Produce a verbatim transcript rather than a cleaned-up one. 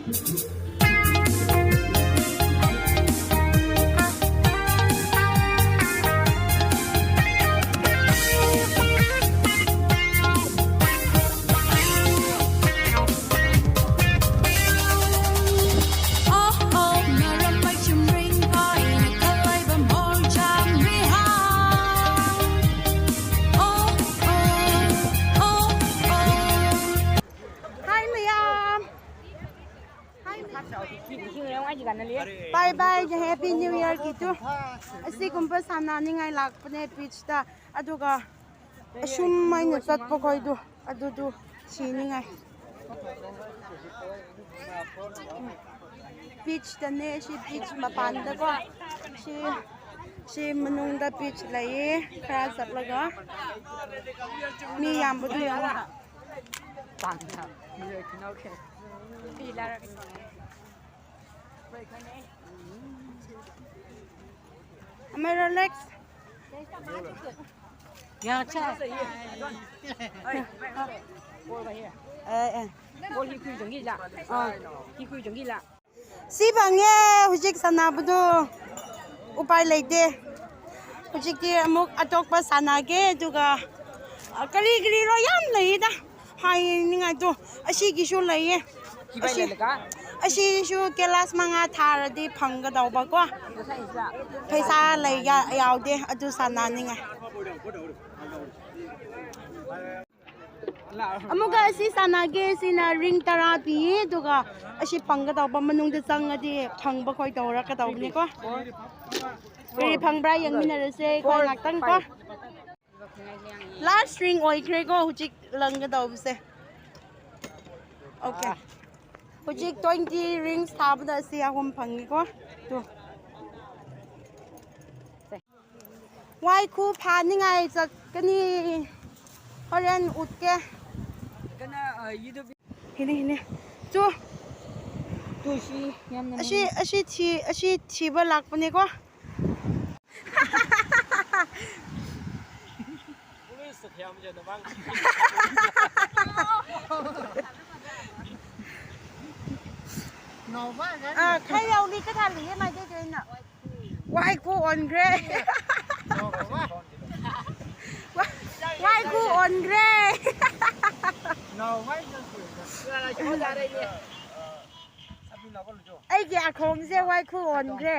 Hi ꯃꯌꯥꯝ꯫ Hi ꯃꯌꯥꯝ꯫ Bye bye, Happy New Year ꯒꯤꯗꯨ꯫ ꯑꯁꯤꯒꯨꯝꯕ ꯁꯥꯟꯅꯅꯤꯡꯉꯥꯏ ꯂꯥꯛꯄꯅꯦ beach ꯇ꯫ ꯑꯗꯨꯒ ꯑꯁꯨꯝ ꯑꯩꯅ ꯆꯠꯄ ꯈꯣꯏꯗꯨ ꯑꯗꯨꯗꯨ ꯁꯤꯅꯤꯡꯉꯥꯏ꯫ Beach ꯇꯅꯦ ꯁꯤ, beach ꯃꯄꯥꯟꯗꯀꯣ꯫ ꯁꯤ, ꯁꯤ ꯃꯅꯨꯡꯗ beach ꯂꯩꯌꯦ꯫ ꯈꯔ ꯆꯠꯂꯒ ꯃꯤ ꯌꯥꯝꯕꯗꯨ ꯌꯦꯡꯉꯣ꯫ ꯑꯃ Rolex꯫ ꯑꯦ, ꯑꯦ꯫ ꯑꯥ꯫ ꯁꯤ ꯐꯪꯉꯦ ꯍꯧꯖꯤꯛ ꯁꯥꯟꯅꯕꯗꯨ꯫ ꯎꯄꯥꯏ ꯂꯩꯇꯦ꯫ ꯍꯧꯖꯤꯛꯇꯤ ꯑꯃꯨꯛ ꯑꯇꯣꯞꯄ ꯁꯥꯟꯅꯒꯦ, ꯑꯗꯨꯒ, ꯑ, ꯀꯔꯤ ꯀꯔꯤꯔꯣ ꯌꯥꯝ ꯂꯩꯌꯦꯗ ꯍꯥꯏꯅꯤꯡꯉꯥꯏꯗꯣ꯫ ꯑꯁꯤꯒꯤꯁꯨ ꯂꯩꯌꯦ꯫ ꯑꯁꯤ, ꯑꯁꯤꯁꯨ ꯀꯦꯂꯥꯁ ꯃꯉꯥ ꯊꯥꯔꯗꯤ ꯐꯪꯒꯗꯧꯕꯀꯣ꯫ ꯄꯩꯁꯥ ꯂꯩ-, ꯌꯥ-, ꯌꯥꯎꯗꯦ ꯑꯗꯨ ꯁꯥꯟꯅꯅꯤꯡꯉꯥꯏ꯫ ꯑꯃꯨꯛꯀ ꯑꯁꯤ ꯁꯥꯟꯅꯒꯦ, ꯁꯤꯅ ring ꯇꯔꯥ ꯄꯤꯌꯦ, ꯑꯗꯨꯒ ꯑꯁꯤ ꯐꯪꯒꯗꯧꯕ, ꯃꯅꯨꯡꯗ ꯆꯪꯉꯗꯤ ꯐꯪꯕ ꯈꯣꯏ ꯇꯧꯔꯛꯀꯗꯧꯕꯅꯤꯀꯣ꯫ ꯀꯔꯤ ꯐꯪꯕ꯭ꯔꯥ ꯌꯦꯡꯃꯤꯟꯅꯔꯁꯦ ꯑꯩꯈꯣꯏ ꯉꯥꯛꯇꯪ ꯀꯣ꯫ Last ring ꯑꯣꯏꯈ꯭ꯔꯦꯀꯣ ꯍꯧꯖꯤꯛ ꯂꯪꯒꯗꯧꯕꯁꯦ꯫ Okay꯫ ꯍꯧꯖꯤꯛ twenty rings ꯊꯥꯕꯗ ꯑꯁꯤ ꯑꯍꯨꯝ ꯐꯪꯉꯤꯀꯣ꯫ ꯇꯨ꯫ ꯋꯥꯏꯈꯨ ꯐꯥꯅꯤꯡꯉꯥꯏ ꯆꯠꯀꯅꯤ꯫ ꯍꯣꯔꯦꯟ ꯎꯠꯀꯦ꯫ ꯍꯤꯅꯤ, ꯍꯤꯅꯤ꯫ ꯆꯨ꯫ ꯑꯁꯤ, ꯑꯁꯤ ꯊꯤ-, ꯑꯁꯤ ꯊꯤꯕ ꯂꯥꯛꯄꯅꯦꯀꯣ꯫ ꯑꯥ, ꯈꯔ ꯌꯧꯅꯤ, ꯀ ꯊꯥꯜꯂꯤꯌꯦ ꯃꯥꯏꯀꯩꯗ ꯑꯩꯅ꯫ ꯋꯥꯏꯈꯨ ꯑꯣꯟꯈ꯭ꯔꯦ꯫ ꯋꯥꯏꯈꯨ ꯑꯣꯟꯈ꯭ꯔꯦ꯫ ꯑꯩꯒꯤ ꯑꯈꯣꯡꯁꯦ ꯋꯥꯏꯈꯨ ꯑꯣꯟꯈ꯭ꯔꯦ꯫